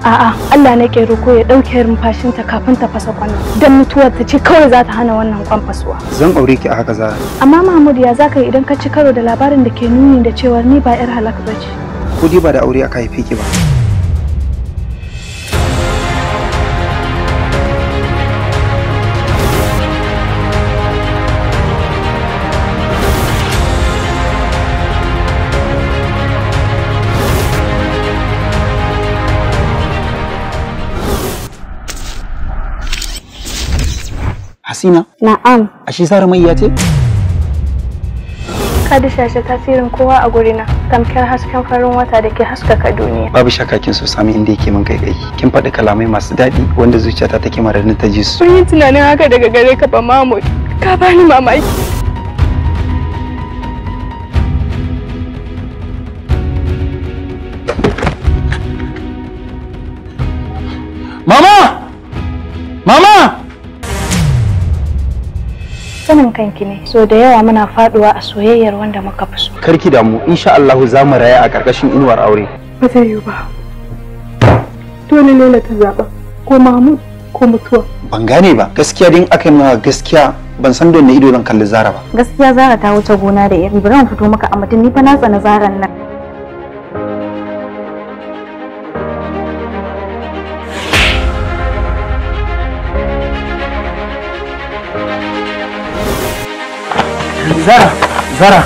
A'a, Allah nake roko ya dauke rumfashinta kafin ta fasa kwan. Dan mutuwar ta ce kawai za ta hana wannan kwan fasuwa. Zan aure ki a haka Zara. Amma Mahmud, ya zaka yi idan ka ci karo da labarin da ke nuni da cewa ni ba yar halak bace? Ko dai ba da aure aka haife ki ba. Hasina? Na'am. Ashe Zara mai ce? Ka dishashe tasirin kowa a gurina, tamkar hasken farin wata da ke haskaka duniya. Babu shakka kin so sami inda yake min kai kai. Kin faɗi kalamai masu daɗi wanda zuciyata take mararin ta ji su. Kun yi tunanin haka daga gare ka ba Mahmud. Ka bani mamaki. Mama! Mama! Sanin kanki ne, so da yawa muna faduwa a soyayyar wanda muka fi so. Karki damu, insha Allah za mu raya a karkashin inuwar aure. Ba zai yiwu ba. Dole Laila ta zaba, ko Mahmud ko mutuwa. Ban gane ba, gaskiya din aka yi mana gaskiya ban san don na ido zan kalli Zara ba. Gaskiya Zara ta wuce gona da iri, bari mu fito maka a mutum, ni fa na tsana Zaran nan. Zara, Zara.